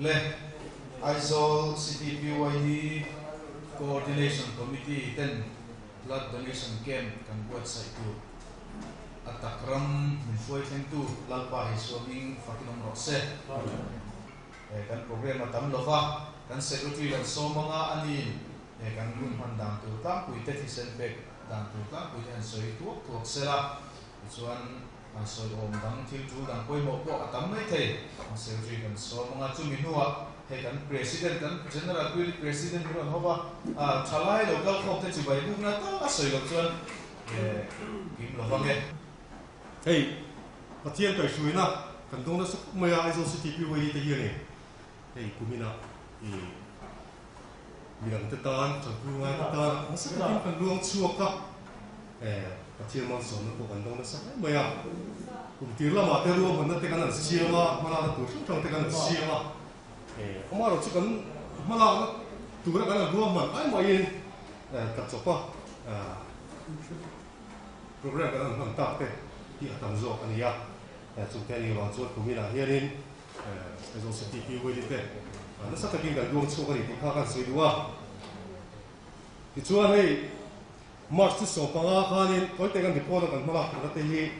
Le Aizawl City PYD Coordination Committee ten Blood Donation Camp kan buatsaih tur a tak ram min hruai thlengtu Lalpa Isua hming fakin awm rawh se. Kan program a tam lova, kan Secretary kan sawm anga a niin kan hun hman dan tur tlangpui te thisen pek dan tur tlangpui te han sawi thuak thuak sela tichuan An sawi awm dang thil tul dang pawimawh pawh a tam mai thei. An secretary kan sawm ang a, chumi hnuah hei kan President, kan General Purity President hi rawn hawp a, thalai lo kal khawm te chibai bukna tal a sawi loh chuan kim lo vang e. Hei Pathian kaihhruaina kan dawng nasa khawp mai a, Aizawl City PYD te hian hei kuminah i midangte tan, chanpui ngaite tan nasa takin kan luang chhuak a. Pathian malsawmna pawh kan dawng nasa hle mai a, kum tir lamah te ruahmanna te kan han siam a, hmalakna tur hrang hrang te kan han siam a, amaherawh chu kan hmalakna tura kan han ruahman ai mahin tla chawpa program kan han hman tak te hi a tam zawk a ni a, chungte a nih vang chuan kuminah hianin Aizawl City PYD te nasa takin kan luang chhuak a ni tih kha kan sawi duh a, tichuan hei. March chu 15 khanin tawite kan report a kan hma lak turna te hi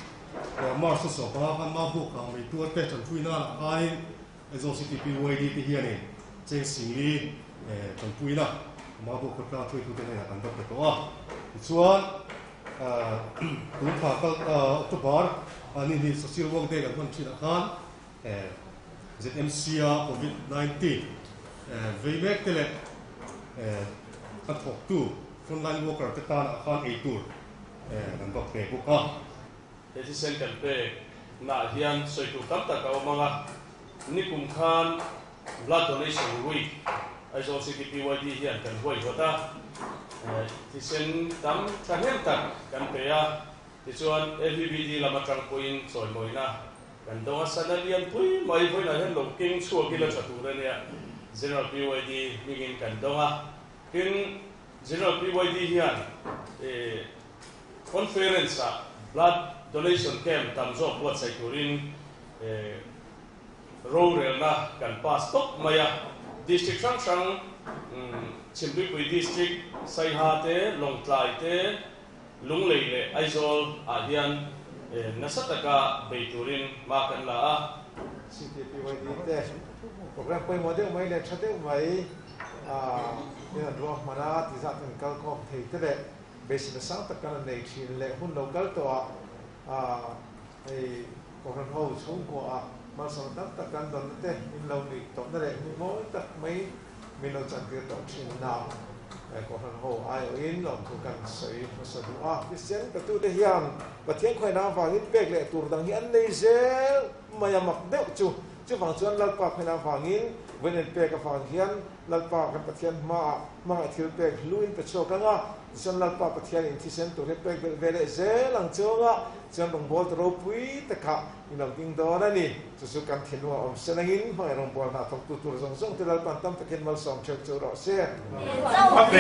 March chu 15 khan Mabuk kang mei tuar te tanpui nanah khanin Aizawl City PYD te hianin cheng singli tanpuina Mabuk khawtlang hruaitute hnenah kan va pe tawh a. Tichuan tun thla kal October ni hnih Social Work Day kan hman thinah khan ZMC a Covid 19 vei mek te leh a thawktu Frontline worker te tan ah khan ei tur kan va pe bawk a. He thisen kan pek nah hian sawi tur tam tak a awm ang a, nikum khan Blood Donation Week Aizawl City PYD hian kan huaihawt a, thisen tam thahnem tak kan pe a, tichuan AVBD lam atang pawhin chawimawina kan dawng a, sana lian pui mai vawiinah hian lo keng chhuak ila tha tur a nia, General PYD hmingin kan dawng a. Tin, General PYD hian Conference-ah Blood Donation Camp tam zawk buatsaih turin rorelna kan pass tawp mai a. District hrang hrang, Chhimtuipui District, Saiha te, Lawngtlai te, Lunglei leh Aizawl ah hian nasa taka bei turin hma kan la a. CTPYD te program pawimawh deuh mai leh tha deuh mai in an ruahman a, ti zat an kal khawm thei te leh beiseina sang tak kan an nei thin leh hun lo kal tawh ah hei Kohhran ho chhungkua ah malsawmna tam tak kan dawnna te in lo nuih tawhna leh hmun mawi tak mai min lo chantir tawh thin na Kohhran ho aiawhin lawmthu kan sawi hmasa duh a. Kristian patute hian Pathian khawihnah avangin pek leh tur dang hi an nei zel mai a mak deuh chu. Chuvang chuan Lalpa khawihnah avangin vawiin pek avang hian Lalpa kan Pathian hmaah hmangaih thil pek hluin pe chhuak ang a, tichuan Lalpa Pathianin thisen tur hi pek belh ve leh zel ang chuanga chuan rawngbâwl ta ropui takah i lo ding dawn a ni. Chu chu kan thinlung a awm sen angin hmangaih rawngbâwl hna thawktu tur zawng zawng te Lalpa'n tam takin malsawm theuh chu rawh se. A pe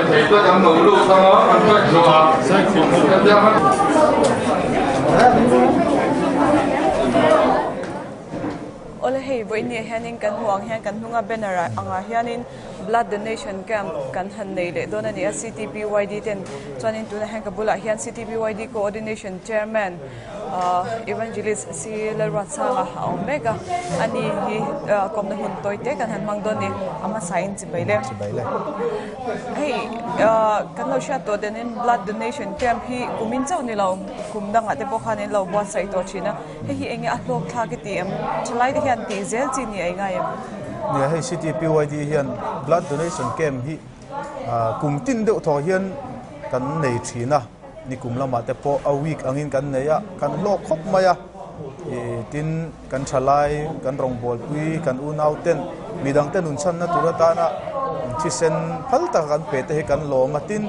thei te kan lo lut ang a, an pek zawh a, hetiang a. Awle hei vawiin ni ah hianin kan hmuh ang hian kan hnunga banner ah angah hianin blood donation camp kan han nei leh dawn a ni a CTPYD ten chuanin tunah hian ka bulah hian CTPYD coordination chairman ahh evangelist C Lalruatsanga a awm mek a ani hi kawmna hun tawi te kan han hmang dawn a ni a hmasa in chibai le hei ahh kan lo hriat tawh danin blood donation camp hi kumin chauh ni lo kum dangah te pawh khan in lo buatsaih tawh thin a. Hei hi enge a hlawk thlak i ti em? Thalai te hian tih zel chi ni a i ngai em? Nia, hei City PYD hian blood donation camp hi kum tin deuh thaw hian kan nei thin a, nikum lamah te pawh a week angin kan nei a, kan hlawk khawp mai a, tin kan thalai, kan rawngbawlpui, kan unau ten midang te nun chhanna tur atana thisen phal taka kan pe te hi kan lawm a, tin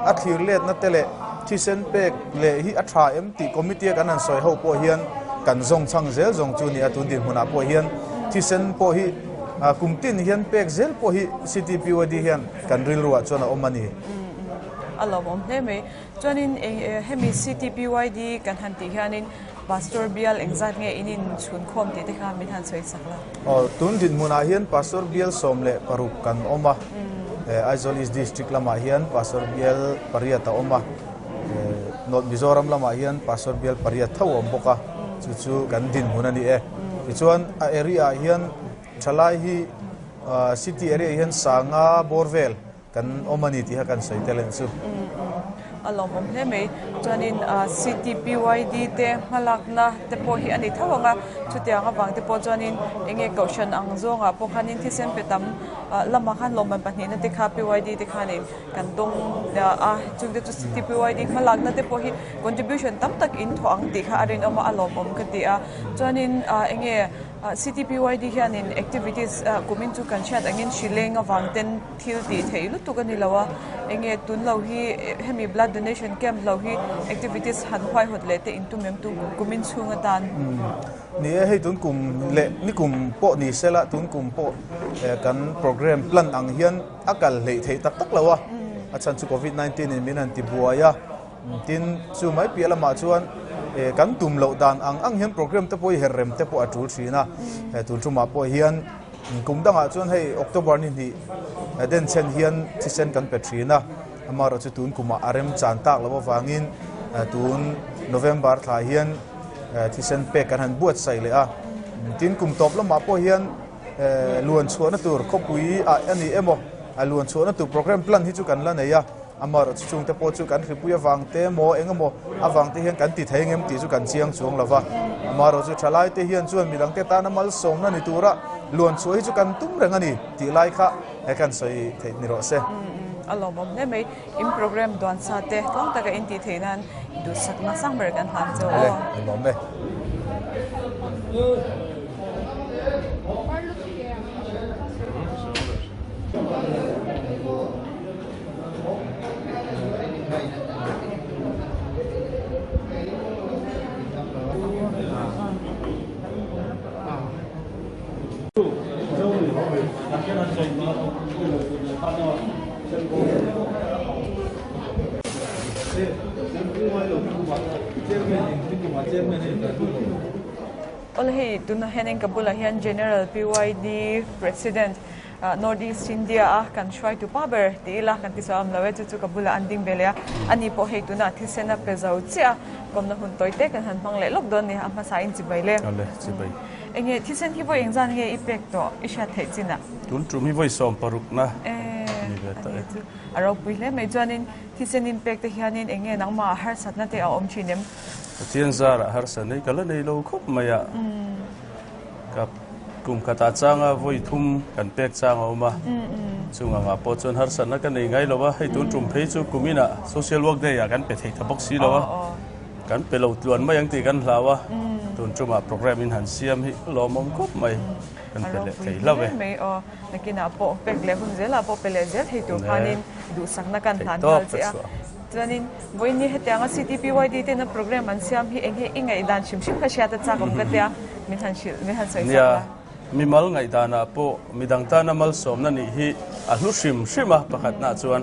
a thlir letna te leh thisen pek leh hi a tha em tih committee a kan han sawi ho pawh hian kan zawng chhang zel zawng chu a ni a, tun dinhmunah pawh hian thisen pawh hi kum tin hian pek zel pawh hi CTPOD hian kan rilruah chuan a awm a ni. A lawmawm hle mai. Chuanin hemi CTPYD kan han tih hianin Pastor bial engzat nge in inchhunkhawm tih te kha min han sawi chak la. Aw, tun dinhmunah hian Pastor bial 16 kan awm a. Aizawl East District lamah hian Pastor bial pariat a awm a. North Mizoram lamah hian Pastor bial pariat tho a awm bawk a. Chu chu kan dinhmun a ni e. Tichuan a area ah hian thalai hi city area ah hian sanga bawr vel Kan awm a ni tih kha kan sawi tel ang chu. A lawmawm hle mai. Chuanin CTPYD te hmalakna te pawh hi a ni tho ang a, chutiang avang te pawh chuanin eng nge kohhran ang zawngah pawh khanin thisen pe tam lamah khan lawmman pahnihna te kha PYD te khanin kan dawng a, chungte chu CTPYD hmalakna te pawh hi contribution tam tak in thawh ang tih kha a rinawm a, a lawmawm ka ti a. Chuanin eng nge CTPYD hianin activities kumin chu kan hriat angin hrileng avang ten Thil tih theih lutuk a ni lo a, enge tun lo hi hemi blood donation camp lo hi activities han huaihawt leh te in tum em tu kumin chhung atan? Ni e, hei tun kum leh ni kum pawh ni se la, tun kum pawh kan program plan ang hian a kal hleih theih tak tak lo a, a chhan chu covid 19 in min han ti buai a, tin chu mai piah lamah chuan kan tum loh dan ang ang hian program te pawh hi herrem te pawh a tul thin a, tun tumah pawh hian Kum dangah chuan hei October ni hnih denchhen hian thisen kan pe thin a, amaherawh chu tun kumah a remchan tak loh avangin tun November thla hian thisen pek kan han buatsaih leh a. Tin, kum tawp lamah pawh hian luan chhuahna tur khawpui ah a ni emaw luan chhuahna tur programme plan hi chu kan la nei a. Amaherawh chu chungte pawh chu kan hripui avang te emaw eng emaw avang te hian kan ti thei engem tih chu kan chiang chuang lo va. Amaherawh chu thalai te hian chuan midangte tana malsawmna ni tura luan chhuah hi chu kan tum reng a ni tih lai kha he kan sawi theih ni rawh se. A lawmawm hle mai. In program duan sa te tluang taka in tih theih nan duhsakna sang ber kan hlan cheu aw. Awle, a lawm e. Awle hei tunah hianin ka bulah hian General PYD President North East India a kan hruaitu pa ber ti ila kan ti sawi awm lo e, chu chu ka bulah an ding ve leh a, ani pawh hei tunah thisen a pe zo chiah a, kawmna hun tawi te kan han hmang leh lawk dawn ni, a hmasa in chibai le. Awle, chibai. Enge thisen hi vawi engzan nge i pek tawh i hriat theih chin ah? Tun tum hi vawi 60 na ni ve ta e. Chu a ropui hle mai chuanin thisen in pek te hianin enge nangmah harsatna te a awm thin em? Pathian zarah harsatna hi ka la nei lo khawp mai a. Ka kum khatah changa vawi thum kan pek chang a awm a, chung angah pawh chuan harsatna ka nei ngai lo a, hei tun tum phei chu kum inah social work day ah kan pe thei ta bawk si lo a, kan pe lo tluan mai ang tih kan hlau a, tun tumah program in han siam hi lawmawm khawp mai, kan pe leh thei hlauh e. Mai aw, nakinah pawh pek leh hun zelah pawh pe leh zel thei tur khanin duhsakna kan hlan nghal che a. Chuanin vawiin hetianga CTPYD tena program an siam hi eng nge i ngaihdan hrim hrim kha hriat a chak awm ka tia, min han hrilh, min han sawi chak Nia, la. mimal ngaihdanah pawh midang tana malsawmna nih hi a hlu hrim hrim a pakhatnaah chuan.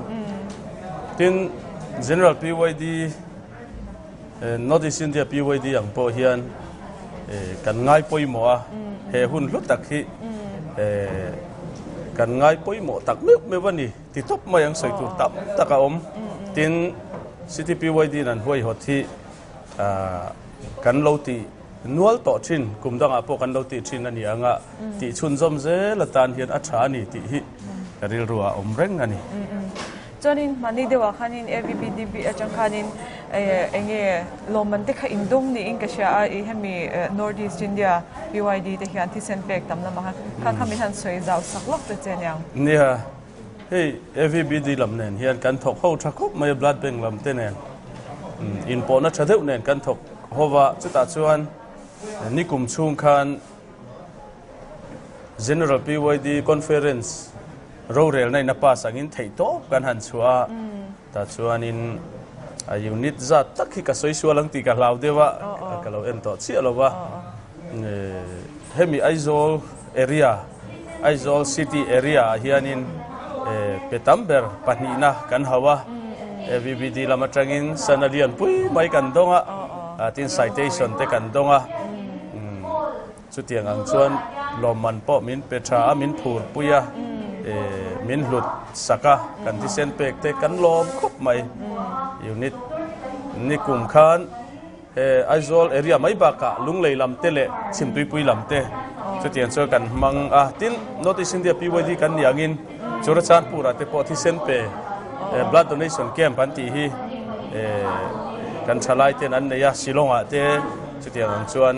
Tin, General PYD, North East India PYD ang pawh hian kan ngai pawimawh a, he hun hlu tak hi kan ngai pawimawh tak meuh meuh a ni. Ti tawp mai ang sawi tur tam tak a awm. Tin, CTPYD in an huaihawt hi kan lo ti nual tawh thin, kum dangah pawh kan lo ti thin a ni ang a, tih chhunzawm zel atan hian a tha a ni tih hi ka rilru ah a awm reng a ni. Chuanin hmani deuhah khanin AVBDB atang khanin eng nge lawmman te kha indawng niin ka hria a, i hemi North East India PYD te hian thisen pek tam lamah khan kha kha min han sawi zau sak lawk ta che aniang. Nia. Hei AVBD lam nen hian kan thawk ho tha khawp mai a, Blood Bank lam te nen inpawhna tha deuh nen kan thawk ho va, chutah chuan nikum chhung khan General PYD Conference rorelna in a pass angin theih tawp kan han chhuah a, tah chuanin a unit zat tak hi ka sawi sual ang tih ka hlau deuh a, ka lo en tawh chiah lo va. Hemi Aizawl area, Aizawl city area ah hianin pe tam ber pahnihna kan hauh a, AVBD lam atangin sana lian pui mai kan dawng a, tin citation te kan dawng a, chutiang ang chuan lawmman pawh min pe tha a, min phur pui a, min hlut sak a, kan thisen pek te kan lawm khawp mai. Unit nikum khan. He Aizawl area mai bakah Lunglei lam te leh Chhimtuipui lam te chutiang chuan kan hmang a. Tin, North East India PYD kan nih angin Churachandpur-ah te pawh thisen pe Blood Donation Camp an tih hi kan thalai ten an nei a. Shillong-ah te chutiang ang chuan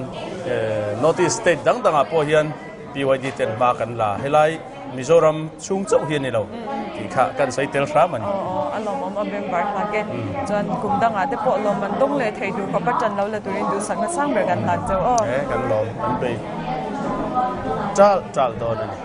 North East state dang dangah pawh hian PYD ten hma kan la. Helai Mizoram chhung chauh hi a ni lo tih kha kan sawi tel hram a ni. Aw aw, a lawmawm a bengvar hlak e. Chuan kum dangah te pawh lawm an dawng leh thei tur khawp a tan lo la turin duhsakna sang ber kan hlan chauh aw. E, kan lawm an bei chal chal dawn a ni.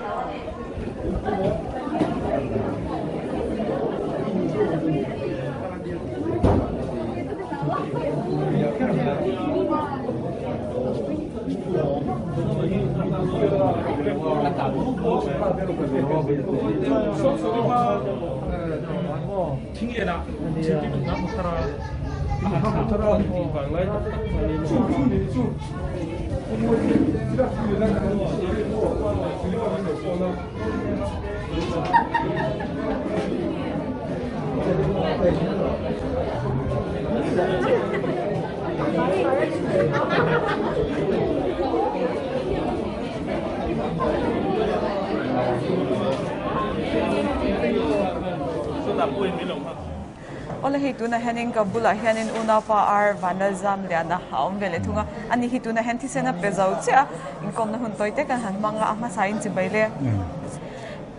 Awle hei tunah hianin ka bulah hianin unaupa Ar Vanlalzam Liana a awm ve leh thung a, ani hi tunah hian thisen a pe zo chiah a, inkawmna hun tawi te kan han hmang a, a hmasa in chibai le.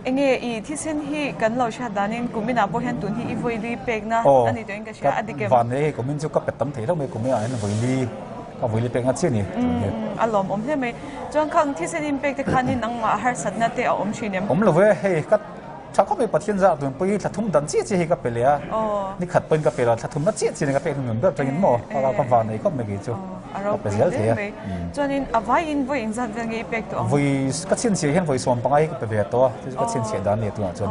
Enge i thisen hi kan lo hriat danin kum inah pawh hian tun hi i vawili pekna a ni tawhin ka hria a dik em? Van nei hei kum in chu ka pet tam thei hlauh mai kum inah hian vawili ka vawili pekna chiah a ni tun hi. A lawmawm hle mai. Chuan khang thisen in pek te khanin nangmah harsatna te a awm thin em? Awm lo e, hei ka tha khawp mai Pathian zah tun pawh hi thla thum dan chiah chiah hi ka pe leh a, ni khat pawhin ka pe lo a, thla thumna chiah chiah in ka pek hnun ber atangin maw ka van nei khawp mai kei chu. A ropui hle mai. Chuanin a vaiin vawi engzat vel nge i pek tawh ang? Vawi ka chhinchhiah hian vawi 15 hi ka pe ve tawh a, chu chu ka chhinchhiah dan nia tunah chuan.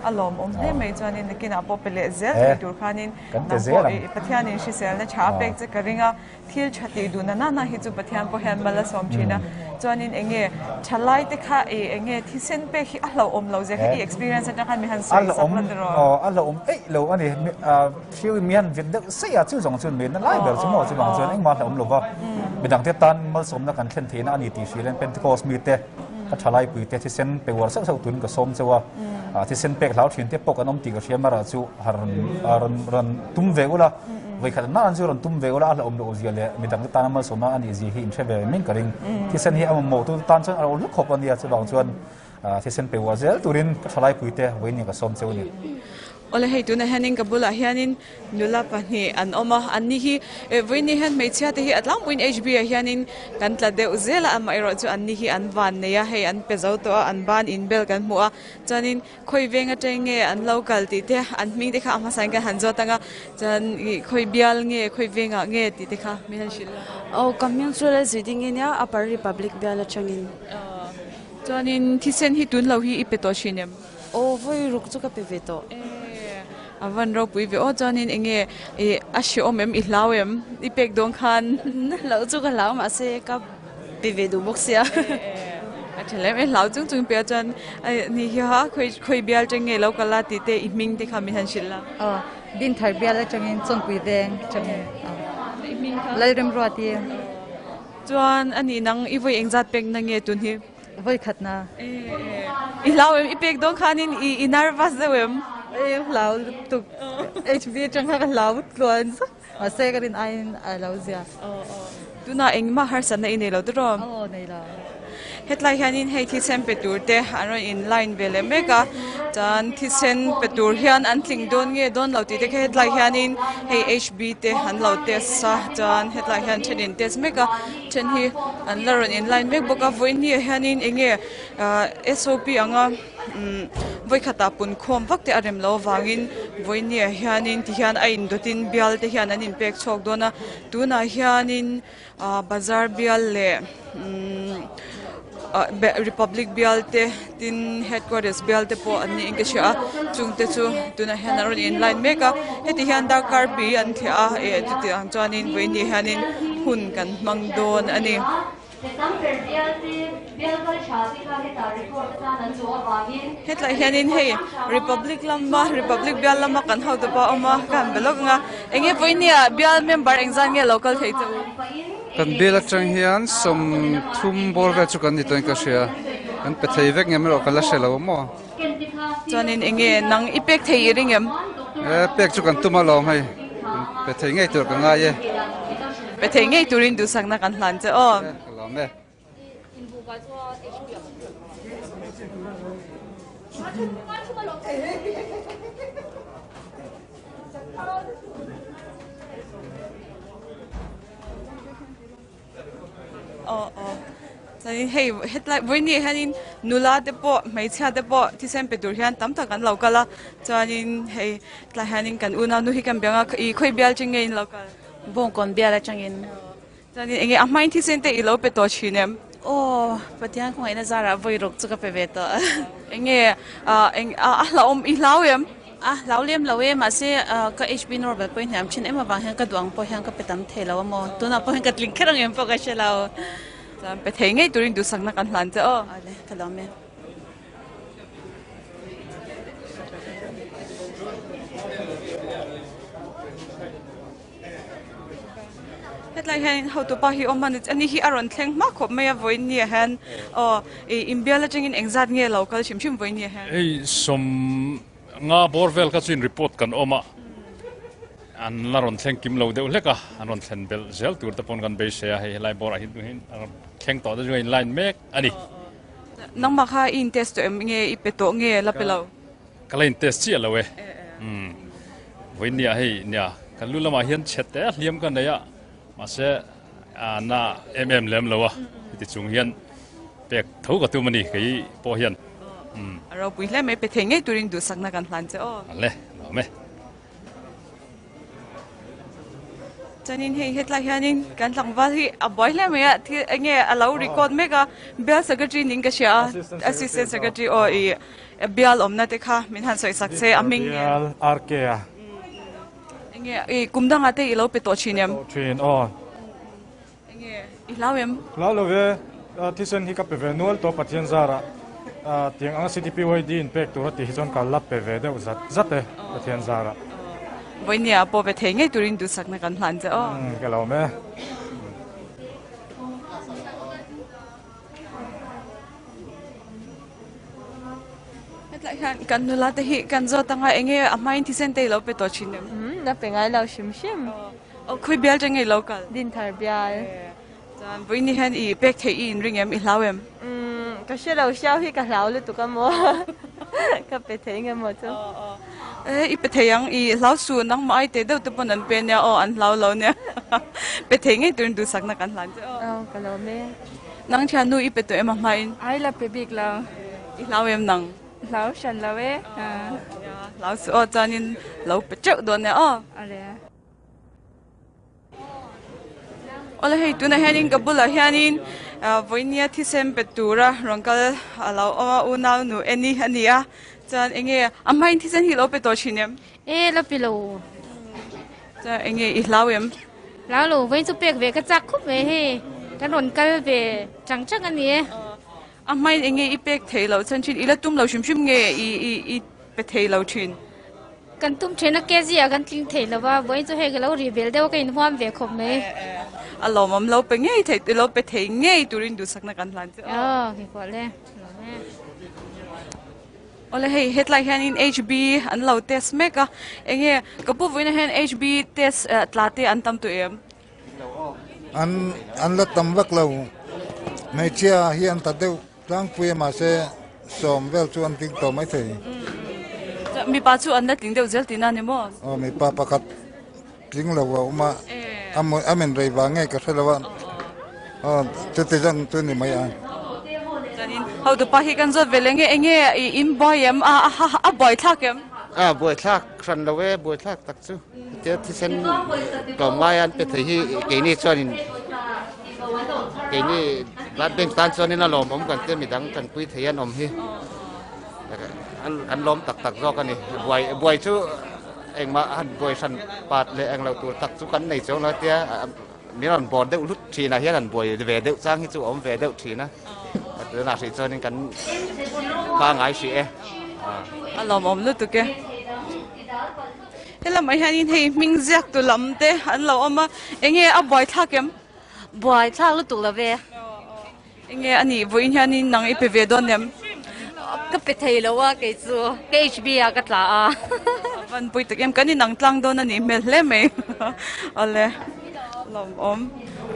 A lawmawm hle mai chuanin nakinah pawh pe leh zel thei tur khanin nang pawh i Pathianin hriselna tha a pek che ka ring a, thil tha tih duh na nana hi chu Pathian pawh hian mal a sawm thin a. Chuanin enge tha lai te kha i enge thisen pek hi a hlauhawm lo zia kha i experience atang khan mi han sawi sak la tiraw? A hlauhawm eih lo a ni. Thil in mian vit deuh seih a, chu zawng chuan mena lai ber chu maw chuvang chuan engmah hlauhawm lo va, midangte tan malsawmna kan thlen theihna a ni tih hrilh in Pentecost mite ka thalai puite thisen pe uar sauh sauh turin ka sawm chauh a, thisen pek hlau thin te pawh kan awm tih ka hria mara chu rawn rawn tum ve ula, vawikhat an an chu rawn tum ve ula a hlauhawm loh zia leh midangte tana malsawmna a nih zia hi in hre ve mai ka ring. Thisen hi a mamawh tu tan chuan a lo hlu khawp a nia chuvang chuan thisen pe uar zel turin ka thalai puite vawiin ka sawm chauh a ni. Awle hei tunah hianin ka bulah hianin nula pahnih an awm a, anni hi vawiin hian hmeichhia te hi a tlangpuiin HB ah hianin kan tla deuh zel a, amaherawh chu anni hi an van nei a, hei an pe zo tawh a, an ban inbel kan hmu a, chuanin khawi veng atang nge an lo kal tih te an hming te kha a hmasa in kan han zawt ang a, chuan ih khawi bial nge khawi vengah nge tih te kha min han hrilh a. Aw ka hming chu Lalzui ding ania Upper Republic bial atangin. Chuanin thisen hi tun lo hi i pe tawh thin em? Aw vawi ruk chu ka pe ve tawh. E a van ropui ve aw chuanin enge i a hreawm em i hlau em i pek dawn khan. Hlauh chu ka hlau mahse ka pe ve duh bawk sia. E a tha lem e hlau chung chung piah chuan ni hi ha khawi khawi bial tang nge lo kal a tih te i hming te kha min han hrilh la. Aw Dinthar bial atangin Chawnpui veng atangin aw I hming kha? Lalremruati. Chuan ani nang i vawi engzat pek na nge tun hi? Vawi khatna. I hlau em? I pek dawn khanin i nervous deuh em? I hlau lutuk. HB atang kha ka hlau tluan zak. Mahse ka rin aiin a lo zia. Tunah engmah harsatna i nei lo tiraw? Aw nei lo. Hetlai hianin hei thisen pe tur te an rawn in line ve leh mek a, chuan thisen pe tur hian an tling dawn nge dawn lo tih te kha hetlai hianin hei HB te an lo test a, chuan hetlai hian then in test mek a, then hi an la rawn in line mek bawk a, vawiin hianin eng nge ah SOP anga umm vawikhatah pun khawm vak te a rem loh avangin vawiin hianin tihian a indawtin bial te hian an inpek chhuak dawn a, tunah hianin. Ahh bazar bial leh umm ah republic bial te tin headquarters bial te pawh an niin ka hria a chung te chu tunah hian an rawn in line mek a heti hian darkar pi an thliah a eh chuti ang chuanin vawiin hianin hun kan hmang dawn a ni. Hetlai hianin hei Republic lama Republic bial lama kan hotu pawh a awm a ka han be lawk ang a eng nge vawinia bial member engzat nge lo kal thei che u? Kan bial atang hian 30 bawr vel chu kan ni tawhin ka hria kan pe thei vek ngem erawh ka la hre lo maw? Chuanin eng nge nang i pek thei i ring em? E pek chu kan tum alawm hei pe thei ngei tur ka ngai e. Pe thei ngei turin duhsakna kan hlan che aw. Ka lawm e. Aw aw chuanin hei hetlai vawiin hianin nula te pawh hmeichhia te pawh thisen pe tur hian tam tak an lo kal a chuanin hei tlai hianin kan unau nu hi kan biang a ih khawi bial cheng nge in lo kal? Bawngkawn bial atangin. Chuanin enge a hmain thisen te i lo pe tawh thin em? Aw, Pathian khawngaihna zarah vawi ruk chu ka pe ve tawh. Enge eng a hlauhawm i hlau em? A hlau lem lo e, mahse ka HB normal pawh i hniam thin em avang hian ka duh ang pawh hian ka pe tam thei lo a maw? Tunah pawh hian ka tling kher ang em pawh ka hre lo. Chuan pe thei ngei turin duhsakna kan hlan che aw. Awle, ka lawm e. Hetlai hian hotu pa hi awm a ni ani hi a rawn thleng hma khawp mai a vawiin ni ah hian aw ih inbial atangin engzat nge lo kal hrim hrim vawiin ni ah hian. Hei sawm nga bawr vel kha chuin report kan awm a an la rawn thleng kim lo deuh hlek a an rawn thlen belh zel tur te pawn kan beisei a hei helai bawrah hi thleng tawh te chu a in line mek a ni. Nangmah kha i in test tawh em nge i pe tawh nge la pe lo? Ka la in test chiah lo e. Umm vawiin nia hei nia kan lu lamah hian chhe te hliam ka nei a mahse a na em em lem lo a heti chung hian pek tho ka tum a ni kei pawh hian umm. A ropui hle mai pe thei ngei turin duhsakna kan hlan che aw. Ale lawm e. Chuanin hei hetlai hianin kan tlangval hi a buai hle mai a thil eng nge a lo record mek a bial secretary niin ka hria a assistant secretary aw ih bial awmna te kha min han sawi sak se a hming nge Bial RK a eng nge ih kum dangah te i lo pe tawh thin em tawh thin aw eng nge i hlau em hlau lo ve thisen hi ka pe ve nual tawh Pathian zarah tiang anga CTPYD in pek tur a tih hi chuan ka la pe ve deuh zat zat e Pathian zarah. Vawinia pawh pe thei ngei turin duhsakna kan hlan che aw. Ka lawm e. Hetlai hian kan nula te hi kan zawt anga enge a hmain thisen te i lo pe tawh thin em? Na pe ngai lo hrim hrim. Aw khawi bial tang nge i lo kal? Dinthar bial. Chuan vawiin hian i pek theih i inring em? I hlau em? Umm ka hre lo hriau hi ka hlau lutuk a maw? Ka pe thei nge maw chu? E i pe thei ang i hlau suh nangmah ai teh deuh te pawn an pe nia aw an hlau lo nia pe thei ngei turin duhsakna kan hlan che aw. Aw ka lawm e. Nang thiannu i pe tawh em a hmain? Ai la pe bik lo. I hlau em nang? Hlau hran lo e. Hlau suh aw chuanin lo pe teuh dawn nia aw. Awle. Awle hei tunah hianin ka bulah hianin vawinia thisen pe tura rawn kal a lo awm a unau nu Eni a ni a chuan enge a hmain thisen hi lo pe tawh thin em? E la pe lo. Chuan enge i hlau em? Hlau lo vawiin chu pek ve ka chak khawp mai hei kan rawn kal ve chang chang a ni e. A hmain enge i pek theih loh chuan thin i la tum lo hrim hrim nge i i i pe thei lo thin? Kan tum then a KG ah kan tling thei lo va, vawiin chu hei ka lo ri bel deuh a ka inhuam ve khawp mai. A lawmawm lo pe ngei thei lo pe thei ngei turin duhsakna kan hlan che aw. Aw kei pawh le, lawm e. Awle hei hetlai hianin HB an lo test mek a, enge ka pu vawiinah hian HB test tla te an tam tawh em? An an la tam vak lo. Hmeichhia hi an ta deuh tlangpui a mahse sawm vel chu an tling tawh maithei. Mipa chu an la tling deuh zel tihna a ni maw? Aw mipa pakhat tling lo a awm a, a men rei vang nge ka hre lo a, aw chuti zawng chu ni mai a. Chuanin hotupa hi kan zawt ve leh nge enge in buai em a a buai thlak em? A buai thlak hran lo e, buai thlak tak chu. Hetia thisen tlawm ngai an pe thei hi keini chuanin keini blood bank tan chuanin a lawmawm kan tia midang tanpui thei an awm hi an lawm tak tak zawk a ni. Buai buai chu engmah han buai hran pat leh englo tur tak chu kan nei chuang lo tia min rawn bawr deuh hlut thin ah hian han buai ve deuh chang hi chu a awm ve deuh thin a tunah hrih chuanin kan pangai hrih e. A lawmawm lutuk e. Helamah hianin hei hming ziak tu lam te an lo awm a, enge a buai thlak em? Buai thlak lutuk lo ve. Enge a nih vawiin hianin nang i pe ve dawn em? Ka pe thei lo a kei chu, ka HB ah ka tla a. A van pui tak em, kan inang tlang dawn a nih hmel hle mai. Awle, lawmawm.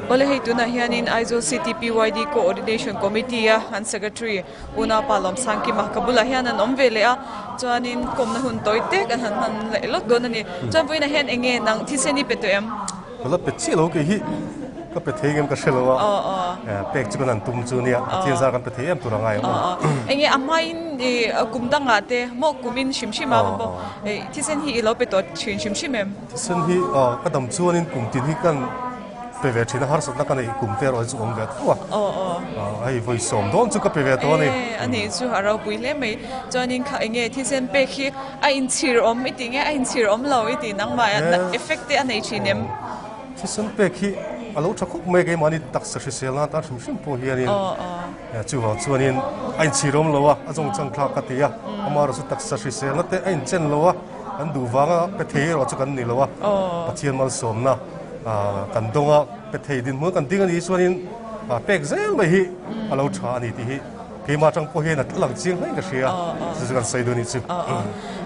Awle hei tunah hianin Aizawl City PYD Coordination Committee a an Secretary Unaupa Lawmsangkima ka bulah hian an awm ve leh a, chuanin kawmna hun tawi tek an han hman leh lawk dawn a ni. Chuan vawiinah hian enge nang thisen i pe tawh em? Ka la pe chiah lo kei hi ka pe thei ngem ka hre lo a, pek chu kan han tum chu nia, Pathian zar kan pe thei em tur a ngai ang aw. Enge a hmain i kum dangah te maw kum in hrim hrim a maw thisen hi i lo pe tawh thin hrim hrim em? Thisen hi ka dam chuanin kum tin hi kan pe ve thin a, harsatna ka neih kum te erawh hi chu awm ve tho a, hei vawi sawm dawn chu ka pe ve tawh a ni. E a nih chu a ropui hle mai, chuanin kha enge thisen pek hi A inchhir awm i tih nge a inchhir awm lo i tih nangmah effect te a nei thin em? Thisen pek hi a lo tha khawp mai keimahni taksa hrisel nan tan hrim hrim pawh hianin chuvang chuanin a inchhir awm lo a, a zawng chang thlak ka ti a, amaherawhchu taksa hriselna te a inchen lo a, kan duh vanga pe thei erawh chu kan ni lo a, Pathian malsawmna kan dawng a, pe thei dinhmun kan ding a nih chuanin pek zel mai hi a lo tha a ni tih hi. Keimah atang pawh hian a lang chiang hle in ka hria, chu chu kan sawi duh a nih chu.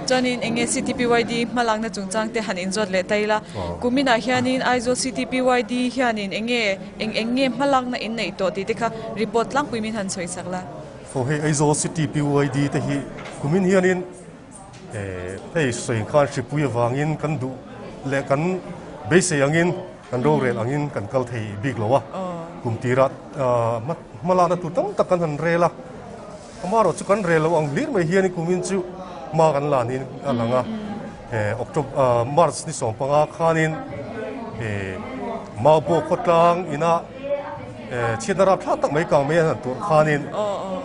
Chuanin enge CTPYD hmalakna chungchang te han inzawt leh ta ila, kuminah hianin Aizawl CTPYD hianin enge eng eng nge hmalakna in neih tawh tih te kha report tlangpui min han sawi sak la. Aw hei Aizawl CTPYD te hi kumin hianin hei sawi khan hripui avangin kan duh leh kan beisei angin kan rorel angin kan kal thei bik lo a, kum tirah hmalakna tur tam tak kan han rel a, amaherawh chu kan rel lo ang hlir mai hian kumin chu hma kan la niin a lang a, October March ni 15 khanin Maubawk khawtlang ina chhiatna rapthlak tak mai kang mai an han tuarh khanin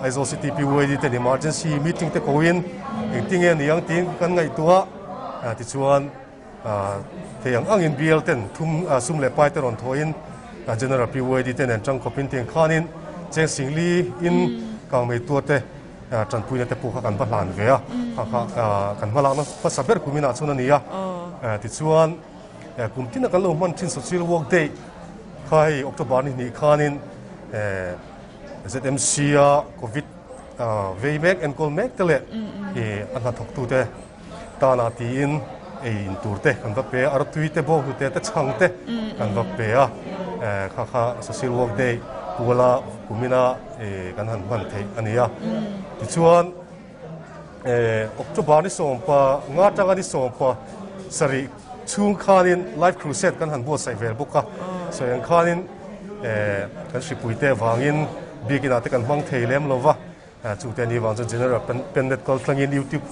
Aizawl City PYD ten emergency meeting te koin engtinge ni ang tiin kan ngaihtuah a tichuan Thei ang angin bial ten thum sum leh pai te rawn thawhin General PYD te nen tangkawpin tiang khanin cheng singli in kangmei tuar te tanpuina te pawh kha kan va hlan ve a, kha kha kan hmalakna hmasa ber kum inah chuan a ni a. Tichuan kum tina kan lo hman thin Social Work Day kha hei October ni hnih khanin ZMC a Covid vei mek enkawl mek te leh a hnathawktute Tana tiin ei in tur te kan va pe a, artui te bawnghnute te chhang te kan va pe a, kha kha Social Work Day kuala kumina kan han hman theih a ni a. Tichuan October ni 15 nga tanga ni 17 chhung khanin Life Crusade kan han buatsaih vel bawk a, sawi ang khanin kan hripui te avangin biakinah te kan hmang thei lem lo va. Chu te ni vang chuan General Pennet kal thlangin YouTube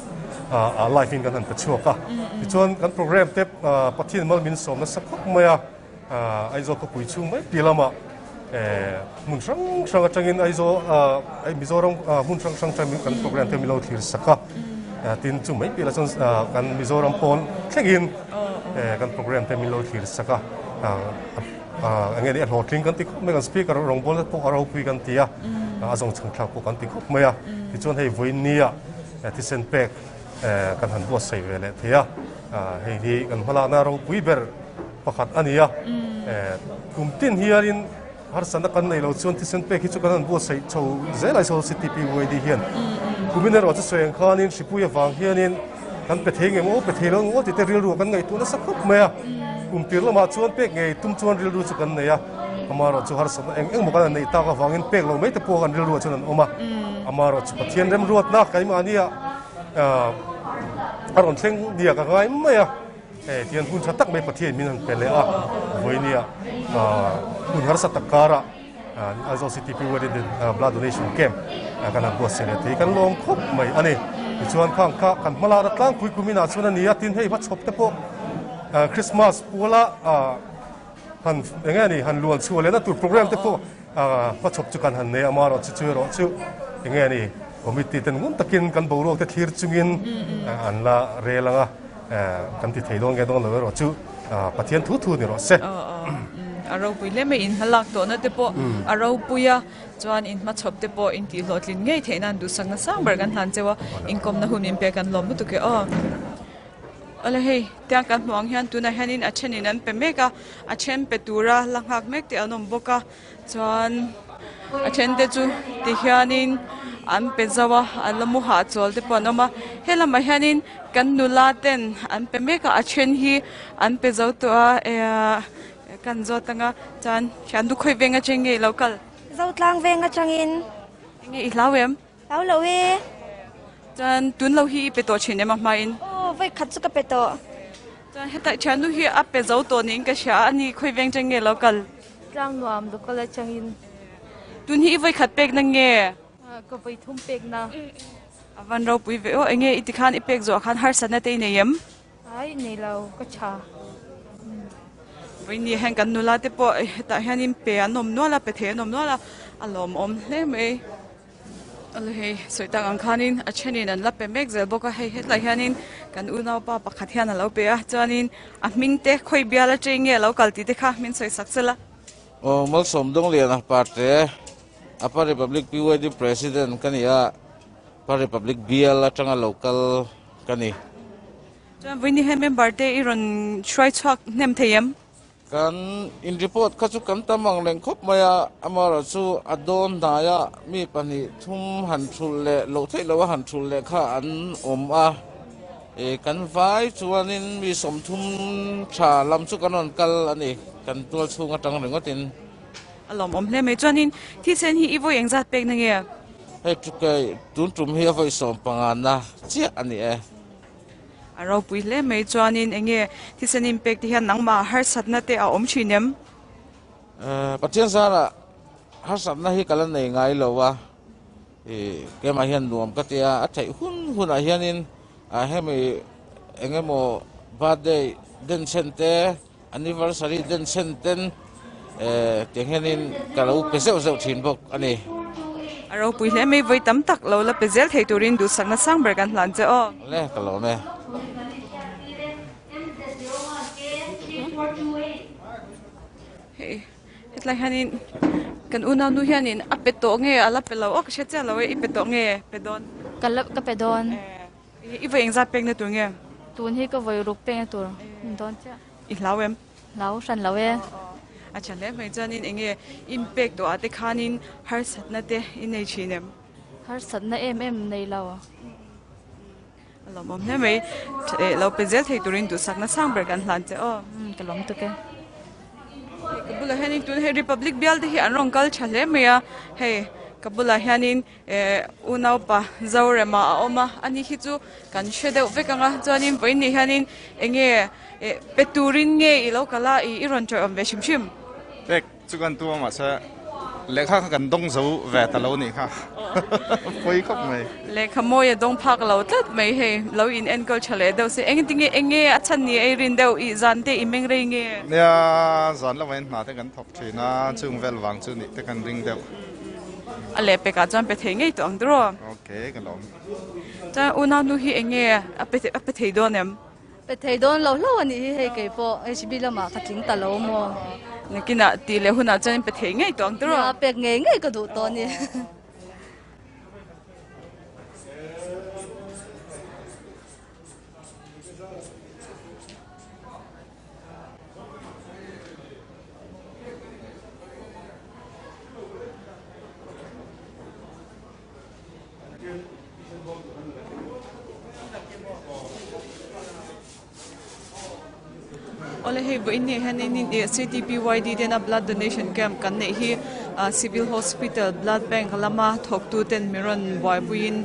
ah live in kan han pe chhuak a. Tichuan kan program te Pathian mal min sawm nasa khawp mai a, Aizawl khawpui chhung mai piah lamah hmun hrang hrang atangin Aizawl Mizoram hmun hrang hrang atangin kan program te min lo thlir sak a. Tin chu mai piah lah chuan kan Mizoram pawn thlengin kan program te min lo thlir sak a. Eng nge ni a hlawhtling kan ti khawp mai, kan speaker rawngbawlna pawh a ropui kan ti a, a zawng chhang thlak pawh kan ti khawp mai a. Tichuan hei vawiinnia thisen pek kan han buatsaih ve leh thei a, hei hi kan hmalakna ropui ber pakhat a ni a. Kum tin hianin harsatna kan neih loh chuan thisen pek hi chu kan han buatsaih chho zel a, Aizawl City PYD hian. Kumin erawh chu sawi ang khanin hripui avang hianin Kan pe thei ngem aw, pe thei lo ang aw tih te rilru kan ngaihtuah nasa khawp mai a. Kum tir lamah chuan pek ngei tum chuan rilru chu kan nei a. Amaherawhchu harsatna eng eng maw kan han neih tak avangin pek lo mai te pawh kan rilruah chuan an awm a. Amaherawhchu Pathian remruatna keimahnia a rawn thleng nia ka ngai mai a. Hei tihian hun tha tak mai Pathian min han pe leh a, vawinia hun harsa tak karah Aizawl City PYD Blood Donation Camp kan han buatsaih leh thei kan lawm khawp mai a ni. Tichuan khang kha kan hmalakna tlangpui kuminah chuan a ni a, tin hei hmachhawp te pawh Christmas puala han eng nge ni han luan chhuah lehna tur program te pawh hmachhawp chu kan han nei a, amaherawh chu chu erawh chu eng nge ni committee ten ngun takin kan boruak te thlir chungin an la rel ang a. Kan ti thei dawn nge dawn lo erawh chu Pathian thu thu ni rawh se. A ropui hle mai, in hmalak tawhna te pawh a ropui a, chuan in hmachhawp te pawh in tihhlawhtlin ngei theih nan duhsakna sang ber kan hlan cheu a, inkawmna hun min pek an lawm lutuk e aw. Awle hei, tiang kan hmuh ang hian tunah hianin a thenin an pe mek a, a then pe tura la nghak mek te an awm bawk a. Chuan a then te chu ti hianin an pe zo a, an la mu hahchawl te pawh an awm a, he lamah hianin kan nula ten an pe mek a, a then hi an pe zo tawh a ehh kan zawt ang a, chuan thian du khawi veng atang nge i lo kal? Zotlang veng atangin. Enge i hlau em? Hlau lo e. Chuan tun lo hi i pe tawh thin em a hmain? Aw, vawi khat chu ka pe tawh. Chuan hetah thiannu hi a pe zo tawh niin ka hria a, ani khawi veng chang nge lo kal? Tlang nuam local atangin. Tun hi i vawi khat pekna nge? Ka vawi thum pekna. A van ropui ve aw, enge i tikhan i pek zawh khan harsatna te i nei em? Ai, nei lo, ka tha. Vawiin hian kan nula te pawh hetah hianin pe an awm nual a, pe thei an awm nual a, a lawmawm hle mai. Awle hei sawi tak ang khanin a thenin an la pe mek zel bawk a, hei hetlai hianin kan unaupa pakhat hian a lo pe a, chuanin a hming te khawi bial atang nge a lo kal tih te kha min sawi sak sela. Aw Malsawm Dawngliana Parte, Upper Republic PYD President ka ni a, Upper Republic bial atanga lo kal ka ni. Chuan vawiin hian member te i rawn hruai chhuak hnem thei em? Kan in report kha chu kan tam ang reng khawp mai a, amaherawhchu a dawn hnaia mi pahnih thum han thulh leh loh theih loha han thulh leh kha an awm a, e kan vai chuanin mi sawmthum tha lam chu kan rawn kal a ni, kan tual chhung atang ringawtin. A lawmawm hle mai, chuanin thisen hi i vawi engzat pek na nge? Hei tun tum hi a vawi 15 na chiah a ni e. A ropui hle mai chuanin eng nge thisen inpek te hian nangmah harsatna te a awm thin em? Pathian zarah harsatna hi ka la nei ngai lo a, ih keimah hian nuam ka ti a, a theih hun hunah hianin hemi eng emaw birthday denchhen te Anniversary den sen ten tiang hianin ka lo pe zeuh zeuh thin bawk a ni. A ropui hle mai, vawi tam tak lo la pe zel thei turin duhsakna sang ber kan hlan che aw. Le, ka lawm e. Hei, hetlai hianin kan unau nu hianin a pe tawh nge a la pe lo aw ka hre chiah lo e, i pe tawh nge pe dawn? Ka la ka pe dawn. I vawi engzat pekna tur nge? Tun hi ka vawi ruk pekna tur ni dawn chiah. I hlau em? Hlau hran lo e. A tha hle mai chuanin eng nge inpek tawh ah te khanin harsatna te i nei thin em? Harsatna em em nei lo. A lawmawm hle mai. Lo pe zel thei turin duhsakna sang ber kan hlan che aw. Ka lawm tuk e. Hei ka bulah hianin tun hei Republic bial te hi an rawn kal tha hle mai a, hei ka bulah hianin Eh unaupa Zorema a awm a, ani hi chu kan hre deuh vek ang a, chuanin vawiin ni hianin enge eh pe turin nge i lo kal a, i rawn tawih awm ve hrim hrim. Pek chu kan tu a mahse lehkha kha kan dawng zo ve ta lo nih kha pawi khawp mai. Lehkha mawi a dawng phak lo tlat mai hei, lo in enkawl tha leh deuh se, engtin nge enge a chhan ni ei rin deuh i zan te i meng rei nge? Nia zan lamah hian hna te kan thawk thin a, chung vel vang chu nih te kan ring deuh. A leh pekah chuan pe thei ngei tawh ang tiraw? Okay, ka lawm. Chuan unau nu hi eng nge a pe a pe thei dawn em? Pe thei dawn lo hlauh a nih hi hei kei pawh HB lamah ka tling ta lo maw? Nakinah tih leh hunah chuan pe thei ngei tawh ang tiraw? Nia, pek ngei ngei ka duh tawh a ni. Awle Awle hei vawiin ni hianin in ih CTPYD tena blood donation camp kan neih hi Civil Hospital blood bank lama thawktu ten min rawn buaipuiin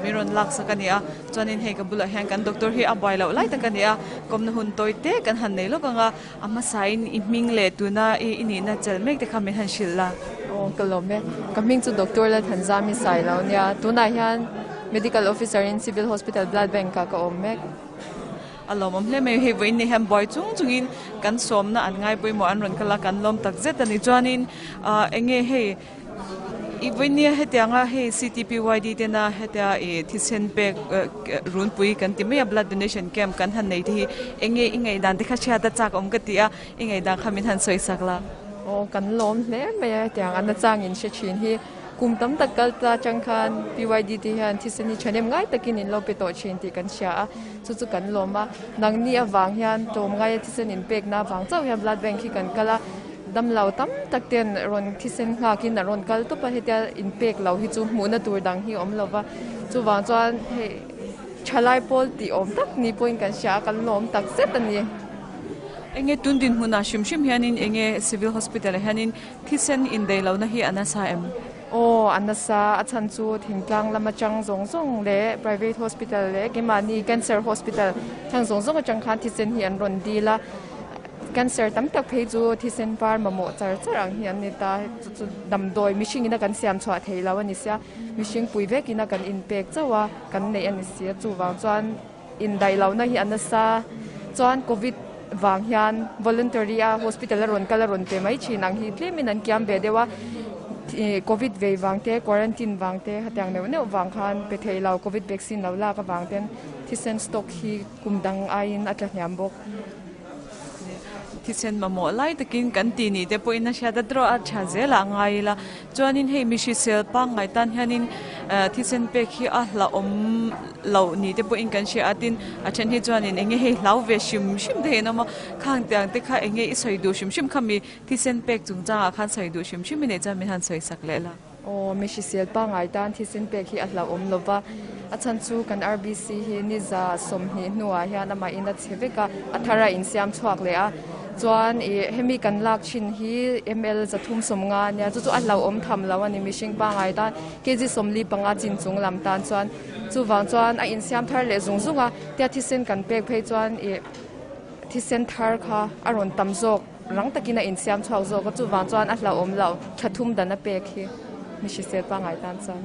min rawn laksak a ni a chuanin hei ka bulah hian kan doctor hi a buai loh lai tak a ni a kawmna hun tawi te kan han nei lawk ang a a hmasain i hming leh tuna i nihna chelh mek te kha min han hrilh la. Aw ka lawm e ka hming chu Doctor Lalthanzami Sailo nia tunah hian Medical Officer in Civil Hospital blood bank ah ka awm mek. A lawmawm hle mai hei vawiin ni hian buai chung chungin kan sawmna an ngai pawimawh an rawn kal a kan lawm tak zet a ni chuanin ah eng nge hei ih vawiin nia hetianga hei CTPYD tena hetia ih thisen pek runpui kan ti mai a blood donation camp kan han nei te hi eng nge i ngaihdan te kha hriat a chak awm ka ti a i ngaihdan kha min han sawi sak la. Aw kan lawm hle mai a hetiang an nachangin hre thin hi. Kum tam tak kal ta atang khan PYD te hian thisen hi thahnem ngai takin in lo pe tawh thin tih kan hria a, chu chu kan lawm a. Nangni avang hian tlawmngaia thisen inpekna avang chauh hian blood bank hi kan kal a, damlo tam tak ten rawn thisen nghakin a rawn kal tawp a, hetia inpek lo hi chu hmuhna tur dang hi a awm lo va, chuvang chuan hei thalai pawl tih awm tak ni pawhin kan hria a, kan lawm tak zet a ni. Enge tun dinhmunah hrim hrim hianin enge Civil Hospital ah hianin Thisen indaih lohna hi a nasa em? Aw, a nasa. A chhan chu thingtlang lam atang zawng zawng leh private hospital leh keimahni cancer hospital thang zawng zawng atang khan thisen hi an rawn dil a. Cancer tam tak phei chu thisen par mamawh char char ang hi an ni ta. Chu chu damdawi mihring ina kan siam chhuah theih lo a ni sia. Mihring pui vek ina kan inpek chauh a, kan neih a ni sia. Chuvang chuan. Indaih lohna hi a nasa. Chuan Covid vang hian voluntary a hospital a rawn kal a rawn pe mai thin ang hi tlemin an kiam ve deuh a. Covid vei vang te, quarantine vang te hetiang neuh neuh vang khan pe thei lo, Covid vaccine lo lak avang ten thisen stock hi kum dang aiin a tla hniam bawk. Thisen mamawh lai takin kan tih nih te pawhin a hriat a draw a tha zel ah ngai ila. Chuanin hei mi hrisel pangngai tan hianin thisen pek hi a hlauhawm loh ni te pawhin kan hria a tin a then hi chuanin eng nge hei hlau ve hrim hrim te hi an awm a khang tiang te kha eng nge i sawi duh hrim hrim kha mi thisen pek chungchangah khan sawi duh hrim hrim i neih chuan min han sawi sak leh la. Aw mi hrisel pangngai tan thisen pek hi a hlauhawm lo va a chhan chu kan RBC hi niza 20 hnuah hian amah in a chhe vek a a thar a insiam chhuak leh a. Chuan ih hemi kan lak thin hi ml 350 ania chu chu a hlauhawm tham lo a ni mihring pangngai tan kg 45 chin chung lam tan chuan chuvang chuan a insiam thar leh zung zung a tia thisen kan pek phei chuan ih thisen thar kha a rawn tam zawk rang takin a insiam chhuak zawk a chuvang chuan a hlauhawm lo tha thum dan a pek hi mi hrisel pangngai tan chuan.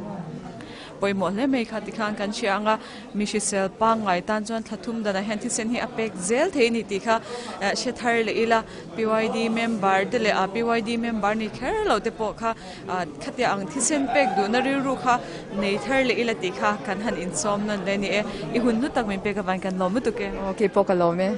Pawimawh hle mai kha tikhan kan hria ang a, mi hrisel pangngai tan chuan thla thum danah hian thisen hi a pek zel thei a ni tih kha hre thar leh ila PYD member te leh a PYD member ni kher lo te pawh kha khatia ang thisen pek duhna rilru kha nei thar leh ila tih kha kan han insawm nawn hle a ni e, i hun hlu tak min pek avangin kan lawm lutuk e. Aw keipawh ka lawm e.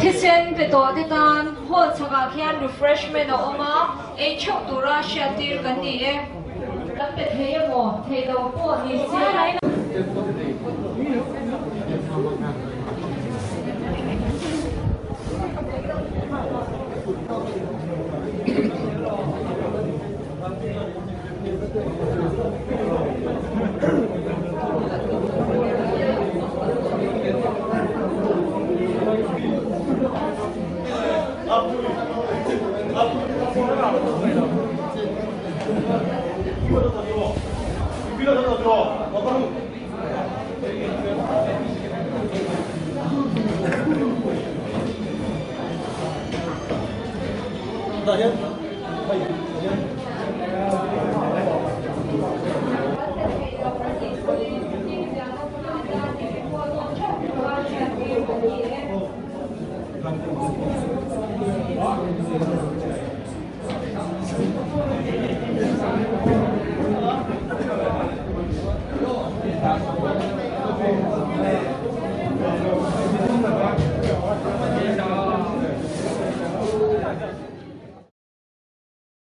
Thisen pe tawh te tan hall chhakah khian refreshment a awm a, ei theuh tura hriattir kan ni e. Kan pe thei emaw thei lo pawh ni se.